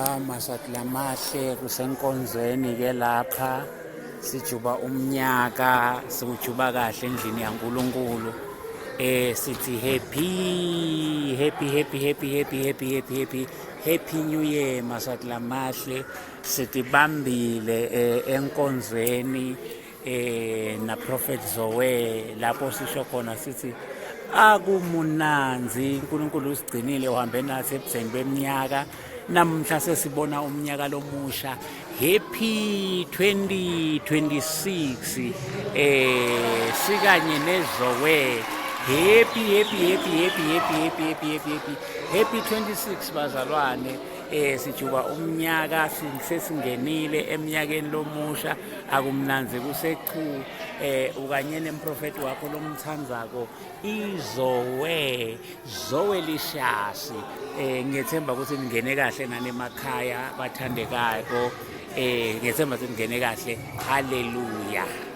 Ah Maswati lamahle kusenkonzweni ke lapha sijuba umnyaka siwujuba kahle endlini yaNkulunkulu eh sithi happy happy happy happy happy happy happy happy happy new year Maswati lamahle sitibambile eh, enkonzweni eh na Prophet Zoe lapho sisho khona sithi akumunanzi uNkulunkulu usigcinile uhambe nathi ebudzeni beminyaka namhla sesibona umnyaka lomusha happy 2026 eh sikanye nezowe happy happy happy happy happy happy happy happy happy happy 26 bazalwane eh sijuba umnyaka sesingenile eminyakeni lomusha akumnanzi kusechu eh ukanye nemprofeti wakho lomthandzako izowe zowe lishasi eh ngiyethemba ukuthi ningene kahle nani emakhaya bathandekayo eh ngiyethemba ukuthi ningene kahle haleluya.